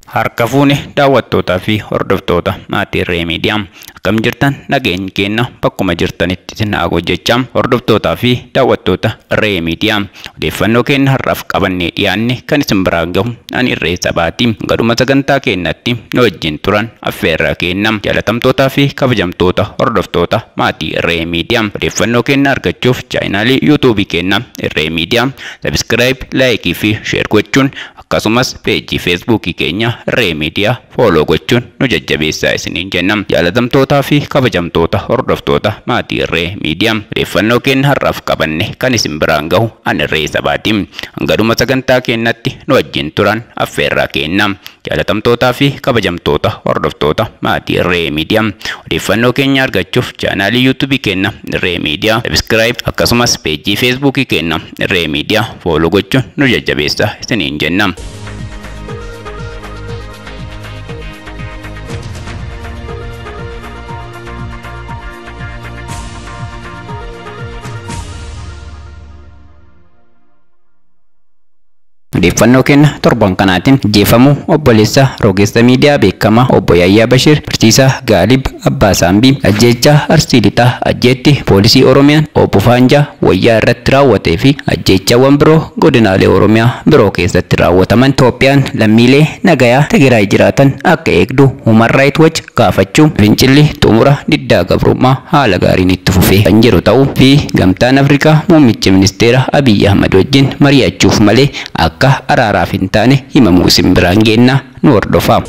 Harka fuune daawwattootaa fi hordoftoota maatii Irree Miidiyaa akkam jirtan nageenyi keenya bakkuma jirtanitti isin haa hojjechaa hordoftootaa fi daawwattoota Irree Miidiyaa odeeffannoo keenya har'aaf qabannee dhiyaanne kan isin biraan gahu ani Irree Sabaati. Gadhuma sagantaa keenyatti nu wajjin turan affeerraa keenya jaalatamtootaa fi kabajamtoota hordoftoota maatii Irree Miidiyaa odeeffannoo keenya argachuuf chaanaalii yuutuubii keenya Irree Miidiyaa sabiskiraayib, laayikii fi sheer gochuun akkasumas peejii feesbuukii keenya Irree Miidiyaa fooloo gochuun nu jajjabeessaa isiniin jenna. Jaalatamtootaa fi kabajamtoota hordoftoota maatii Irree Miidiyaa odeeffannoo keenya har'aaf qabanne kan isin biraan gahu ani Irree Sabaati. Hangadhuma sagantaa keenyatti nu wajjin turan affeerraa keenya. Jaalatamtootaa fi kabajamtoota hordoftoota maatii Irree Miidiyaa odeeffannoo keenya argachuuf chaanaalii yuutuubii keenya Irree Miidiyaa sabiskiraayib akkasumas peejii feesbuukii keenya Irree Miidiyaa fooloo gochuun nu jajjabeessaa isiniin jenna. Odeeffannoo keenya torban kanaatiin ajjeefamuu obboleessa rogeessa miidiyaa beekamaa obbo Yaayyaa Bashir, barsiisaa Gaalib Abbaa Saambii, ajjeechaa Arsii Lixaa ajjeetti poolisii Oromiyaan obbo Faanjaa wayyaa irratti raawwatee fi ajjeechaawwan biroo godinaalee Oromiyaa biroo keessatti raawwataman Itoophiyaan lammiilee nagayaa Tigraay jiraatan akka eegdu Human Rights Watch gaafachuu, fincilli xumura diddaa gabrummaa haala gaariin itti fufee kan jiru ta'uu fi gamtaan Afrikaa muummicha ministeera Abiyyi Ahmad wajjin mari'achuuf malee akka araaraaf hin taane himamuu isin biraan geenna nu hordofaa.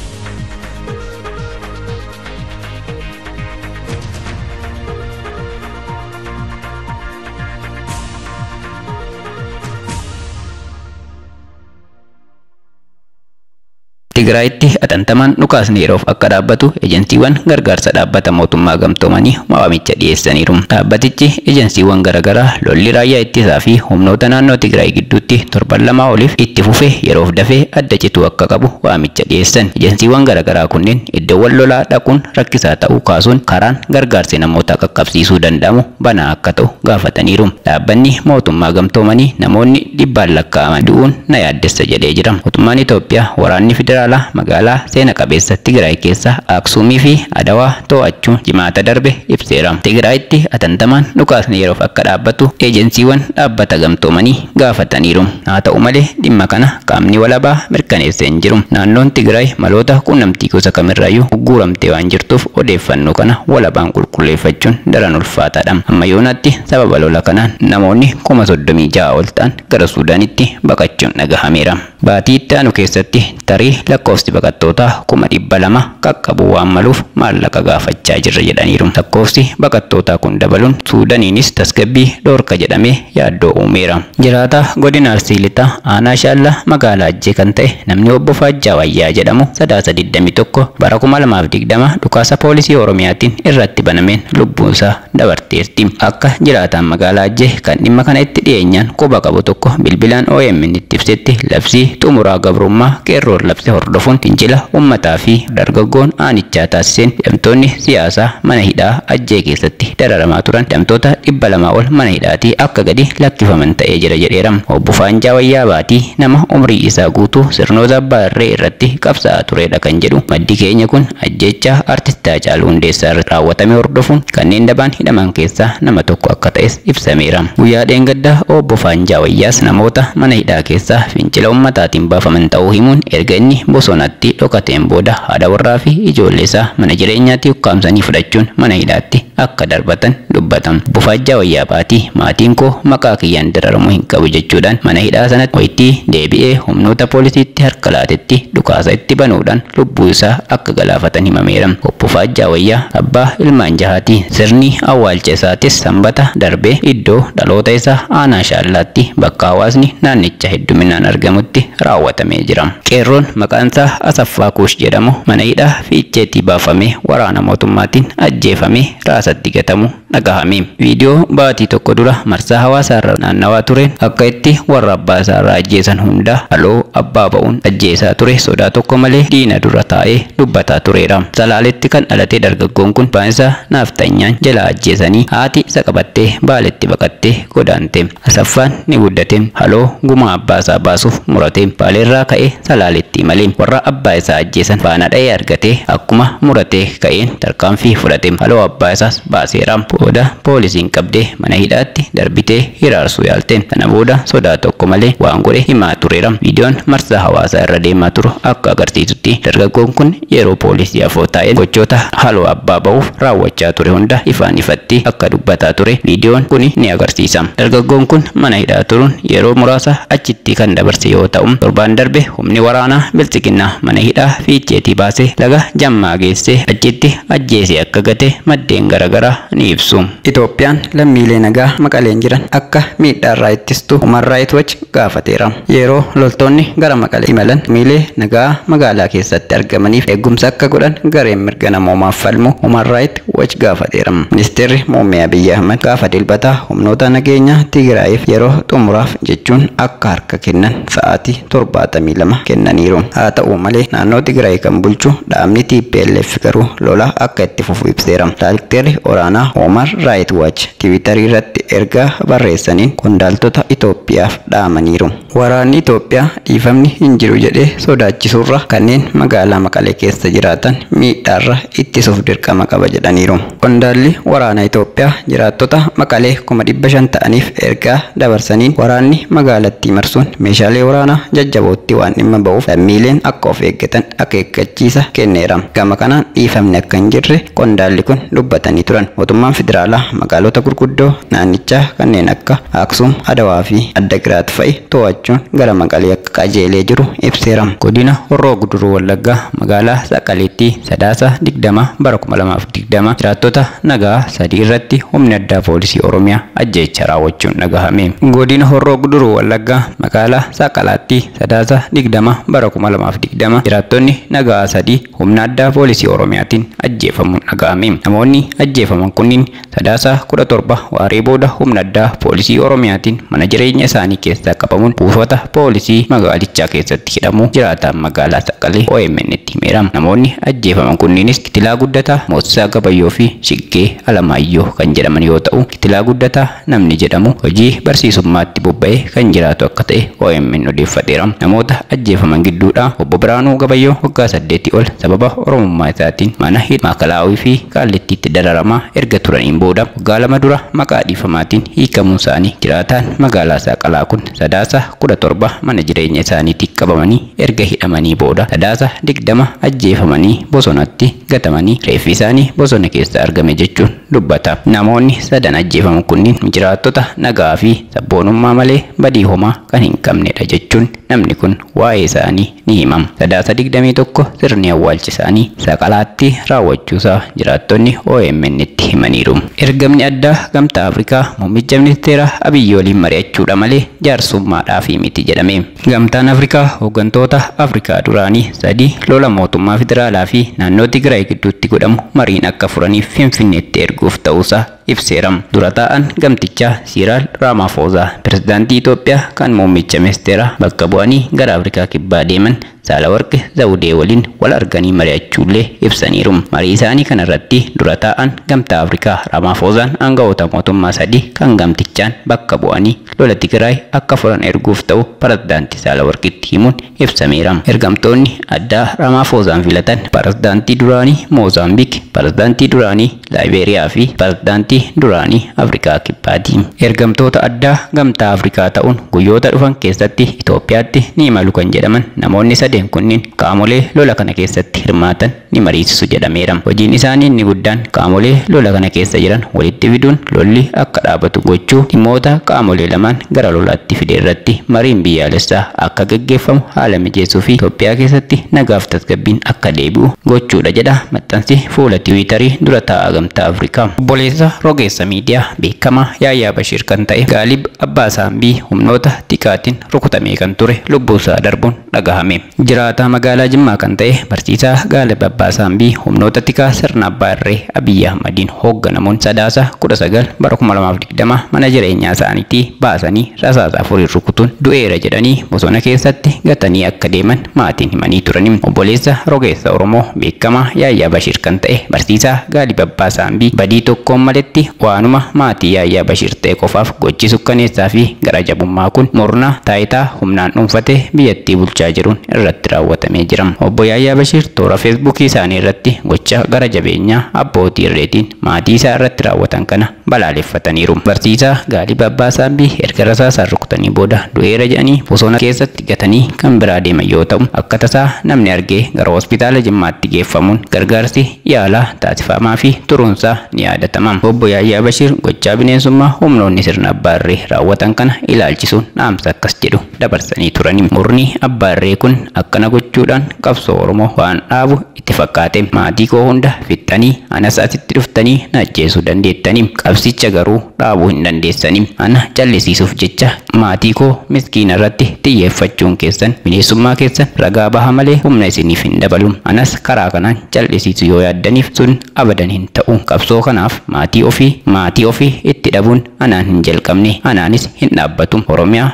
Tigraayitti atantamaan dhukaasni yeroof akka dhaabbatu ejensiiwwan gargaarsa dhaabbata mootummaa gamtoomanii waamicha dhiyeessaniiru. Dhaabbatichi ejensiiwwan garaagaraa lolli raayyaa ittisaa fi humnoota naannoo Tigraay gidduutti torban lamaa oliif itti fufee yeroof dafee adda cituu akka qabu waamicha dhiyeessan. Ejensiiwwan garaagaraa kunneen iddoowwan lolaa dhaquun rakkisaa ta'uu kaasuun karaan gargaarsi namoota qaqqabsiisuu danda'amu banaa akka ta'u gaafataniiru. Dhaabbanni mootummaa gamtoomanii namoonni dhibbaan lakkaa'aman du'uun na yaaddessa jedhee jira. Mootummaan Itoophiyaa waraanni federaalaa magaalaa seena qabeessa Tigraay keessa Aksuumii fi Adawaa to'achuun jimaata darbe ibseera. Tigraayitti atantamaan dhukaasni yeroof akka dhaabbatu ejensiiwwan dhaabbata gamtoomanii gaafataniiru. Haa ta'u malee dhimma kana qaamni walabaa mirkaneessee hin jiru. Naannoon Tigraay maloota quunnamtii gosa kamirraayyuu ugguuramtee waan jirtuuf odeeffannoo kana walabaan qulqulleeffachuun daran ulfaataadha. Amma yoonaatti sababa lola kanaan namoonni 36,000 ol ta'an gara Suudaanitti baqachuun dhagahameera. Baatii itti aanu keessatti tarii lakkoofsi baqattootaa 200,000 qaqqabuu waan maluuf maallaqa gaafachaa jirra jedhaniiru. Lakkoofsi baqattootaa kun dabaluun Suudaaniinis tasgabbii dhoorka jedhamee yaaddoo uumeera. Jiraataa godina Arsii Lixaa aanaa Shaallaa magaalaa Ajjee kan ta'e namni obbo Faajjaa Wayyaa jedhamu sadaasa 21 bara 2020 dhukaasa poolisii Oromiyaatiin irratti banameen lubbuunsaa dabarteerti. Akka jiraataan magaalaa Ajjee kan dhimma kana itti dhiyeenyaan quba qabu tokko bilbilaan OMN itti ibsetti labsii xumuraa gabrummaa qeerroon labse hordofuun fincila uummataa fi dargaggoon aanichaa taasiseen hidhamtoonni siyaasaa mana hidhaa Ajjee keessatti dararamaa turan hidhamtoota 200 ol mana hidhaatii akka gadi lakkifaman ta'ee jira jedheera. Obbo Faanjaa Wayyaa Baatii nama umrii isaa guutuu sirnoota abbaa irree irratti qabsaa'aa turedha kan jedhu maddi keenya kun ajjeechaa artist Haacaaluu Hundeessaa irratti raawwatame hordofuun kanneen dabaan hidhaman keessaa nama tokko akka ta'es ibsameera. Guyyaa dheengaddaa obbo Faanjaa Wayyaas namoota mana hidhaa keessaa fincila uummataatiin baafaman ta'uu himuun erga inni bosonatti dhokateen booda haadha warraa fi ijoollee isaa mana jireenyaatti ukkaamsanii fudhachuun mana hidhaatti akka darbatan dubbatan. Obbo Faajjaa Wayyaa Baatii maatiin koo maqaa kiyyaan dararamuu hin qabu jechuudhaan mana hidhaa sanatti wayittii deebi'ee humnoota poolisiitti harka laatetti dhukaasa itti banuudhaan lubbuu isaa akka galaafatan himameera. Obbo Faajjaa Wayyaa abbaa ilmaan jahaati. Sirni awwaalcha isaatis sanbata darbee iddoo dhaloota isaa aanaa Shaallaatti bakka hawaasni naannicha hedduminaan argamutti raawwatamee jira. Qeerroon maqaan isaa Asaffaa Kuush jedhamu mana hidhaa Fiicheetii baafamee waraana mootummaatiin ajjeefamee raasatti gatamu dhagahame. Viidiyoo baatii tokko dura marsaa hawaasaarra naannawaa ture akka itti warra abbaa isaarraa ajjeesan hunda haloo abbaa ba'uun ajjeesaa ture sodaa tokko malee diina dura taa'ee dubbataa tureera. Salaaletti kan dhalate dargaggoon kun abbaan isaa naaftanyaan jala ajjeesanii haati isa qabattee Baaletti baqattee godaante. Asaffaan ni guddate haloo gumaa abbaa isaa baasuuf murate. Baaleerraa ka'ee Salaaletti imale. warra abbaa isaa ajjeesan faana dha'ee argatee akkuma muratee ka'een tarkaanfii fudhate. Haloo abbaa isaas baaseera. Booda poolisiin qabdee mana hidhaatti darbitee hiraarsuu yaalte. Kana booda sodaa tokko malee waan godhe himaa tureera. Viidiyoon marsaa hawaasaa irra deemaa turu akka agarsiisutti dargaggoon kun yeroo poolisii afoo taa'een gochoota haloo abbaa ba'uuf raawwachaa ture hunda ifaan ifatti akka dubbataa ture viidiyoon kun ni agarsiisa. Dargaggoon kun mana hidhaa turuun yeroo muraasa achitti kan dabarse yoo ta'u, torbaan darbe humni waraanaa Bilxiginnaa mana hidhaa Fiicheetii baasee laga Jammaa geessee achitti ajjeesee akka gate maddeen garaagaraa ni ibsu. Itoophiyaan lammiilee nagaa Maqaleen jiran akka miidhaarraa ittistu Human Rights Watch gaafateera. Yeroo loltoonni gara Maqalee imalan lammiilee nagaa magaalaa keessatti argamaniif eegumsa akka godhan gareen mirga namoomaaf falmu Human Rights Watch gaafateera. Ministeerri Muummee Abiyyi Ahmad gaafa dilbataa humnoota nageenyaa Tigraayiif yeroo xumuraaf jechuun akka harka kennan sa'aatii 72 kennaniiru. Haa ta'u malee naannoo Tigraay kan bulchu dhaabni TPLF garuu lola akka itti fufu ibseera. Daayirikteerri olaanaa Human Rights Watch Tiwiitarii irratti ergaa barreessaniin qondaaltota Itoophiyaaf dhaamaniiru. Waraanni Itoophiyaa dhiifamni hin jiru jedhee sodaachisuurra kanneen magaalaa Maqalee keessa jiraatan miidhaarra ittisuuf dirqama qaba jedhaniiru. Qondaalli waraana Itoophiyaa jiraattota Maqalee 500,000 ta'aniif ergaa dabarsaniin waraanni magaalattii marsuun meeshaalee waraanaa jajjabootti waan dhimma ba'uuf lammiileen akka of eeggatan akeekkachiisa kenneera. Gama kanaan dhiifamni akka hin jirre qondaalli kun dubbatanii turan. Mootummaan federaalaa magaalota gurguddoo naannichaa kanneen akka Aksum, Adawaa fi Addagiraat fa'i to'achuun gara Maqalee akka qajeelee jiru ibseera. Godina Horroo Guduruu Wallaggaa magaalaa Saqaleetti Sadaasa 20 bara 2020 jiraattota nagaa sadii irratti humni addaa poolisii Oromiyaa ajjeechaa raawwachuun dhagahame. Godina Horroo Guduruu Wallaggaa magaalaa Saqalaatti Sadaasa 20 bara 2020 jiraattonni nagaa sadii humna addaa poolisii Oromiyaatiin ajjeefamuun dhagahame. Namoonni ajjeefaman kunniin Sadaasa 17 waaree booda humna addaa poolisii Oromiyaatiin mana jireenya isaanii keessaa qabamuun buufata poolisii magaalichaa keessatti hidhamuu jiraataan magaalaa Saqalee OMN itti himeera. Namoonni ajjeefaman kunniinis Kitilaa Guddataa, Moosisaa Gabayyoo fi Shiggee Alamaayyoo kan jedhaman yoo ta'u, Kitilaa Guddataa namni jedhamu hojii barsiisummaatti bobba'ee kan jiraatu akka ta'e OMN odeeffateera. Namoota ajjeefaman gidduudhaa Obbo Biraanuu Gabayyoo waggaa 8 ol sababa Oromummaa isaatiin mana hidhaa Maakalaawii fi Qaallittiitti dararamaa erga turaniin booda waggaa 2 dura maqaa dhiifamaatiin hiikamuu isaanii jiraataan magaalaa Saqalaa kun Sadaasa 17 mana jireenya isaaniitti qabamanii erga hidhamanii booda Sadaasa 20 ajjeefamanii bosonatti gatamanii reeffi isaanii bosona keessa argame jechuun dubbata. Namoonni sadan ajjeefaman kunniin jiraattota nagaa fi sabboonummaa malee badii homaa kan hin qabnedha jechuun namni kun waa'ee isaanii ni himama. Sadaasa 21 sirni awwaalcha isaanii Saqalaatti raawwachuusaa jiraattonni OMN itti himaniiru. Ergamni addaa Gamtaa Afrikaa muummicha ministeera Abiyyi waliin mari'achuudha malee jaarsummaadhaaf miti jedhame. Gamtaan Afrikaa hooggantoota Afrikaa duraanii sadii lola mootummaa federaalaa fi naannoo Tigraay gidduutti godhamu mariin akka furaniif Finfinneetti erguuf ta'uusaa ibseera. Dura taa'an gamtichaa Siiraal Raamaafoozaa pirezidaantii Itoophiyaa kan muummicha ministeeraa bakka bu'anii gara Afrikaa kibbaa deeman Saalawarqi Zawudee waliin wal arganii mari'achuullee ibsaniiru. Marii isaanii kanarratti dura taa'an Gamtaa Afrikaa Raamaafoozaan aangawoota mootummaa sadii kan gamtichaan bakka bu'anii lola Tigraay akka furan erguuf ta'u pirezidaantii Saalawarqitti himuun ibsameera. Ergamtoonni addaa Raamaafoozaan filatan pirezidaantii duraanii Moozaambiik, pirezidaantii duraanii Laayibeeriyaa fi pirezidaantii duraanii Afrikaa Kibbaati. Ergamtoota addaa Gamtaa Afrikaa ta'uun guyyoota dhufan keessatti Itoophiyaatti ni imalu kan jedhaman namoonni sadeen kunniin qaamolee lola kana keessatti hirmaatan ni mariisisu jedhameera. Hojiin isaanii inni guddaan qaamolee lola kana keessa jiran walitti fiduun lolli akka dhaabatu gochuu, dhimmoota qaamolee lamaan gara lolaatti fide irratti mariin biyyaalessaa akka gaggeeffamu haala mijeessuu fi Itoophiyaa keessatti nagaaf tasgabbiin akka deebi'u gochuudha jedha maxxansi fuula Tiwiitarii dura taa'aa Gamtaa Afrikaa. Obboleessa rogeessa miidiyaa beekamaa Yaayyaa Bashiir kan ta'e Gaalib Abbaa Saambii humnoota tikaatiin rukutamee kan ture lubbuusaa darbuun dhagahame. Jiraataa magaalaa Jimmaa kan ta'e barsiisaa Gaalib Abbaa Saambii humnoota tikaa sirna abbaa irree Abiyyi Ahmadiin hoogganamuun Sadaasa 19 bara 2020 mana jireenyaa isaaniitii baasanii rasaasa afuriin rukutuun du'eera jedhanii bosona keessatti gatanii akka deeman maatiin himanii turani. Obboleessa rogeessa Oromoo beekamaa Yaayyaa Bashiir kan ta'e barsiisaa Gaalib Abbaa Saambii badii tokkoon maletti gabaafametti waanuma maatii Yaayyaa Bashiir ta'e qofaaf gochi sukkaneessaa fi gara jabummaa kun murna taayitaa humnaan dhuunfatee biyyattii bulchaa jiruun irratti raawwatamee jira. Obbo Yaayyaa Bashiir toora Feesbuukii isaanii irratti gocha gara jabeenyaa abbootii irreetiin maatii isaa irratti raawwatan kana balaaleffataniiru. Barsiisaa Gaalib Abbaa Saambii erga rasaasaan rukutanii booda du'eera jedhanii bosona keessatti gatanii kan biraa deeman yoo ta'u, akka tasaa namni argee gara hospitaala Jimmaatti geeffamuun gargaarsi yaalaa taasifamaa fi turuunsaa ni yaadatama. Obbo Yaayyaa Bashiir gochaa bineensummaa humnoonni sirna abbaa irree raawwatan kana ilaalchisuun dhaamsa akkas jedhu dabarsanii turani. Murni abbaa irree kun akkana gochuudhaan qabsoo Oromoo waan dhaabu itti fakkaate. Maatii koo hunda fixxanii anas asitti dhuftanii na ajjeesuu dandeettanii, qabsicha garuu dhaabuu hin dandeessanii. Ana callisiisuuf jecha maatii koo miskiina irratti xiyyeeffachuun keessan bineensummaa keessan ragaa baha malee humna isiniif hin dabalu. Anas karaa kanaan callisiisu yoo yaaddaniif sun abadan hin ta'u. Qabsoo kanaaf maatii ofii itti dhabuun anaan hin jalqabne, anaanis hin dhaabbatu.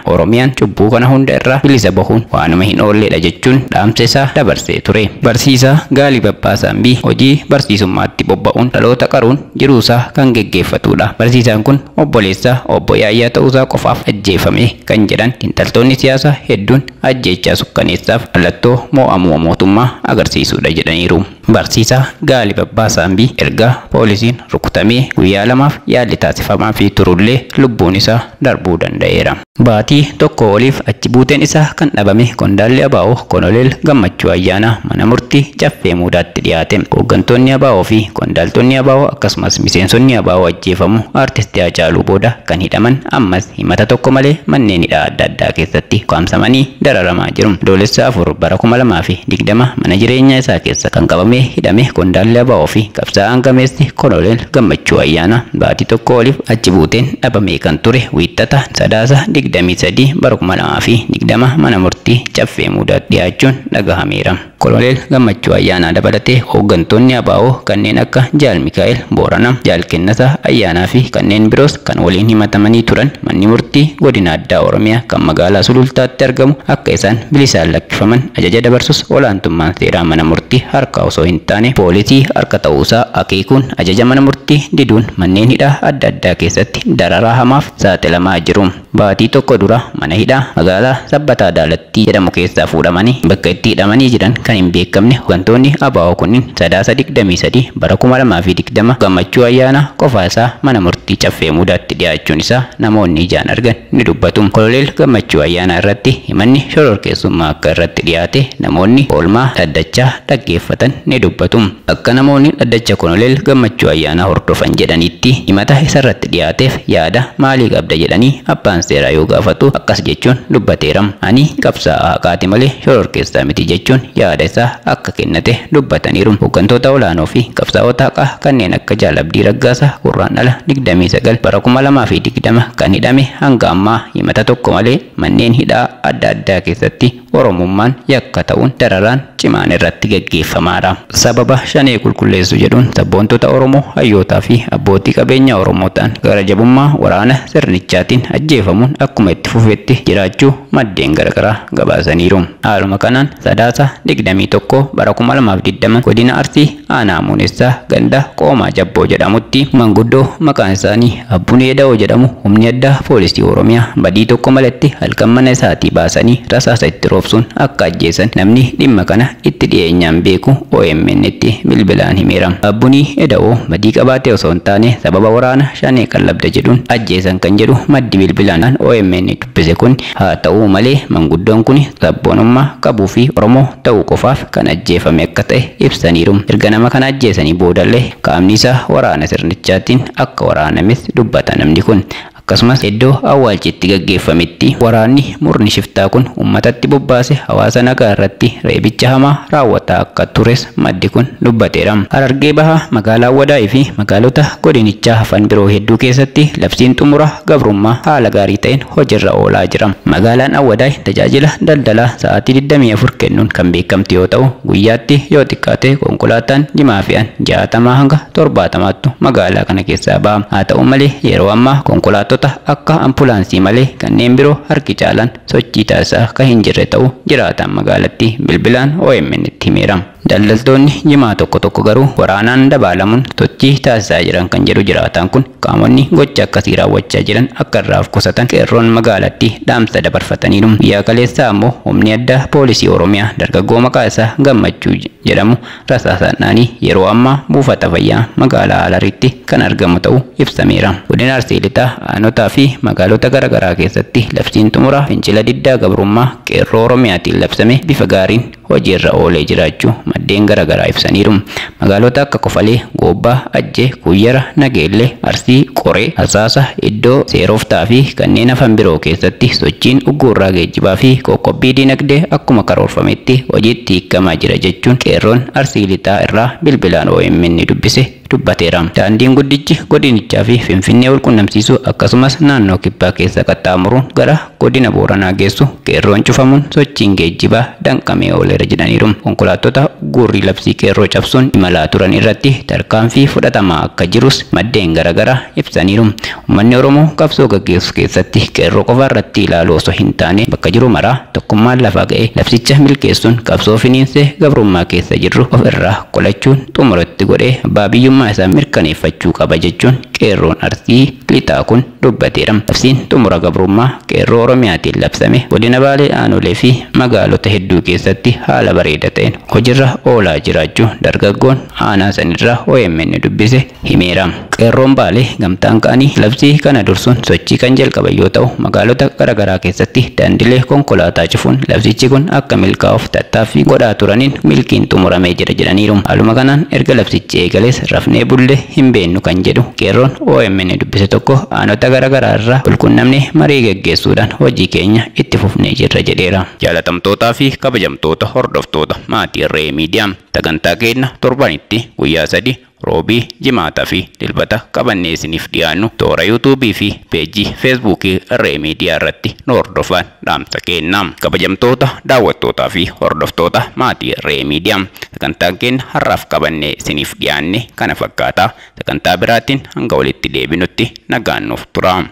Oromiyaan cubbuu kana hunda irraa bilisa bahuun waanuma hin oolledha jechuun dhaamsa isaa dabarsee ture. Barsiisaa Gaalib Abbaa Saambii hojii barsiisummaatti bobba'uun dhaloota qaruun jiruusaa kan geggeeffatudha. Barsiisaan kun obboleessa obbo Yaayyaa ta'uusaa qofaaf ajjeefame kan jedhan xiinxaltoonni siyaasaa hedduun ajjeechaa sukkaneessaaf mallattoo mo'amuu mootummaa agarsiisudha jedhaniiru. Barsiisaa Gaalib Abbaa Saambii erga poolisiin rukutamee guyyaa lamaaf yaalli taasifamaa fi turullee lubbuun isaa darbuu danda'eera. Baatii tokko oliif achi buuteen isaa kan dhabame qondaalli ABO Koloneel Gammachuu Ayyaanaa mana murtii Caffee Muudaatti dhiyaate. Hooggantoonni ABO fi qondaaltonni ABO akkasumas miseensonni ABO ajjeefamu aartistii Haacaaluu booda kan hidhaman ammas himata tokko malee manneen hidhaa adda addaa keessatti ukkaamsamanii dararamaa jiru. Adoolessa 4 bara 2020 mana jireenyaa isaa keessa kan qabamee hidhame qondaalli ABO fi qabsaa'aan gameessi Koloneel Gammachuu Ayyaanaa baatii tokko oliif achi buuteen dhabamee kan ture Wiixata Sadaasa 23 bara 2020 mana murtii Caffee Muudaatti dhiyaachuun dhagahameera. Koloneel Gammachuu Ayyaanaa dabalatee hooggantoonni ABO kanneen akka Jaal Mikaa'el Booranaa, Jaal Kennasaa Ayyaanaa fi kanneen biroos kan waliin himatamanii turan manni murtii godina addaa Oromiyaa kan magaalaa Sulultaatti argamu akka isaan bilisaan lakkifaman ajaja dabarsus olaantummaan seeraa mana murtii harka osoo hin taane poolisii harka ta'uusaa akeekuun ajaja mana murtii diduun manneen hidhaa adda addaa keessatti dararaa hamaaf saaxilamaa jiru. Baatii tokko dura mana hidhaa magaalaa Sabbataa Daalattii jedhamu keessaa fuudhamanii bakka itti hidhamanii jiran kan hin beekamne hooggantoonni ABO kunniin Sadaasa 23 bara 2020 Gammachuu Ayyaanaa qofa isaa mana murtii Caffee Muudaatti dhiyaachuun isaa namoonni ijaan argan ni dubbatu. Koloneel Gammachuu Ayyaanaa irratti himanni shororkeessummaa akka irratti dhiyaate namoonni oolmaa dhaddachaa dhaggeeffatan ni dubbatu. Akka namoonni dhaddacha Koloneel Gammachuu Ayyaanaa hordofan jedhanitti himata isarratti dhiyaateef yaada maalii qabda jedhanii abbaan seeraa yoo gaafatu akkas jechuun dubbateera. Ani qabsaa'aa haqaati malee shororkeessaa miti jechuun yaada isaa akka kennate dubbataniiru. Hooggantoota olaanoo fi qabsaa'ota haqaa kanneen akka Jaal Abdii Raggaasaa Gurraandhala 29 bara 2020 kan hidhame hanga ammaa himata tokko malee manneen hidhaa adda addaa keessatti Oromummaan yakka ta'uun dararaan cimaan irratti gaggeeffamaadha. Sababa shanee qulqulleessuu jedhuun sabboontota Oromoo hayyootaa fi abbootii qabeenyaa Oromoo ta'an gara jabummaa waraana sirnichaatiin ajjeefamuun akkuma itti fufetti jiraachuu maddeen garaagaraa gabaasaniiru. Haaluma kanaan Sadaasa 21 bara 2020 godina Arsii aanaa Muunessaa ganda Qoomaa Jabboo jedhamutti manguddoo maqaan isaanii Abbunee Da'oo jedhamu humni addaa poolisii Oromiyaa badii tokko malatti halkan mana isaatii baasanii rasaasa itti roobsuun akka ajjeesan namni dhimma kana itti dhiyeenyaan beeku OMN itti bilbilaan himeera. Abbunii Da'oo badii qabaatee osoo hin taane sababa waraana shanee qallabda jedhuun ajjeesan kan jedhu maddi bilbilaan OMN dubbise kun, haa ta'u malee manguddoon kun sabboonummaa qabuu fi Oromoo ta'uu qofaaf kan ajjeefame akka ta'e ibsaniiru. Erga nama kana ajjeesanii boodallee qaamni isaa waraana sirnichaatiin akka waraanames dubbata namni kun. Akkasumas iddoo awwaalchitti gaggeeffametti waraanni murni shiftaa kun uummatatti bobbaase hawaasa nagaa irratti reebicha hamaa raawwataa akka tures maddi kun dubbateera. Harargee Bahaa magaalaa Wadaa'ii fi magaalota godinichaa hafan biroo hedduu keessatti labsiin xumura gabrummaa haala gaarii ta'een hojiirra oolaa jira. Magaalaan Awwadaay tajaajila daldalaa sa'aatii 24 kennuun kan beekamtu yoo ta'u, guyyaatti yoo xiqqaate konkolaataan jimaa fe'an 60 hanga 70 magaalaa kana keessaa ba'a. Haa ta'u malee yeroo ammaa konkolaattota akka ambulaansii malee kanneen biroo harki caalaan sochii taasisaa kan hin jirre ta'uu jiraataan magaalattii bilbilaan OMN itti himeera. Daldaltoonni jimaa tokko tokko garuu waraanaan dabaalamuun sochii taasisaa jiran kan jedhu jiraataan kun qaamonni gocha akkasii raawwachaa jiran akka irraa of qusatan qeerroon magaalattii dhaamsa dabarfataniiru. Guyyaa kaleessaa ammoo humni addaa poolisii Oromiyaa dargaggoo maqaa isaa Gammachuu jedhamu rasaasaan dhaanii yeroo ammaa buufata fayyaa magaalaa Alaritti kan argamu ta'uu ibsameera. Godina Arsii Lixaa aanotaa fi magaalota garaagaraa keessatti labsiin xumura fincila diddaa gabrummaa qeerroo Oromiyaatiin labsame bifa gaariin hojiirra oolee jiraachuu maddeen garaagaraa ibsaniiru. Magaalota akka Kofalee, Goobbaa, Ajjee, Kuyyara, Nageellee, Arsii, Qoree, Asaasa, iddoo Seeroftaa fi kanneen hafan biroo keessatti sochiin ugguurraa geejjibaa fi qoqqobbii dinagdee akkuma karoorfametti hojiitti hiikamaa jira jechuun qeerroon Arsii Lixaa irraa bilbilaan OMN dubbise dubbateera. Daandiin guddichi godinichaa fi Finfinnee wal qunnamsiisu akkasumas naannoo kibbaa keessa qaxxaamuruun gara godina Booranaa geessu qeerroon cufamuun sochiin geejjibaa danqamee ooleera jedhaniiru. Konkolaattota guurrii labsii qeerroo cabsuun imalaa turan irratti tarkaanfii fudhatamaa akka jirus maddeen garaagaraa ibsaniiru. Uummanni Oromoo qabsoo gaggeessu keessatti qeerroo qofa irratti ilaaluu osoo hin taane bakka jiru maraa tokkummaan lafaa ga'ee labsicha milkeessuun qabsoo finiinsee gabrummaa keessa jirru of irraa qolachuun xumuratti godhee abbaa biyyummaa isaa mirkaneeffachuu qaba jechuun qeerroon Arsii Lixaa kun dubbateera. Labsiin xumura gabrummaa qeerroo Oromiyaatiin labsame godina Baalee aanolee fi magaalota hedduu keessatti haala bareeda ta'een hojiirra oolaa jiraachuu dargaggoon aanaa sanirraa OMN dubbise himeera. Qeerroon Baalee gamtaan ka'anii labsii kana dursuun sochii kan jalqaban yoo ta'u magaalota garaagaraa keessatti daandilee konkolaataa cufuun labsichi kun akka milkaa'uuf tattaaffii godhaa turaniin milkiin xumuramee jira jedhaniiru. Haaluma kanaan erga labsichi eegalees rafnee bullee hin beennu kan jedhu qeerroon OMN dubbise tokko aanota garaagaraa irraa walqunnamnee marii geggeessuudhaan hojii keenya itti fufnee jirra jedheera. Jaalatamtootaa fi kabajamtoota hordoftoota maatii Irree Miidiyaa sagantaa keenya torbanitti guyyaa 3 roobii, jimaataa fi dilbata qabannee isiniif dhiyaannu toora yuutuubii fi peejii feesbuukii Irree Miidiyaa irratti nu hordofaan dhaamsa kenna. Kabajamtoota daawwattootaa fi hordoftoota maatii Irree Miidiyaa sagantaan keenya har'aaf qabannee isiniif dhiyaanne kana fakkaata. Sagantaa biraatiin hanga walitti deebinutti nagaan nuuf tura.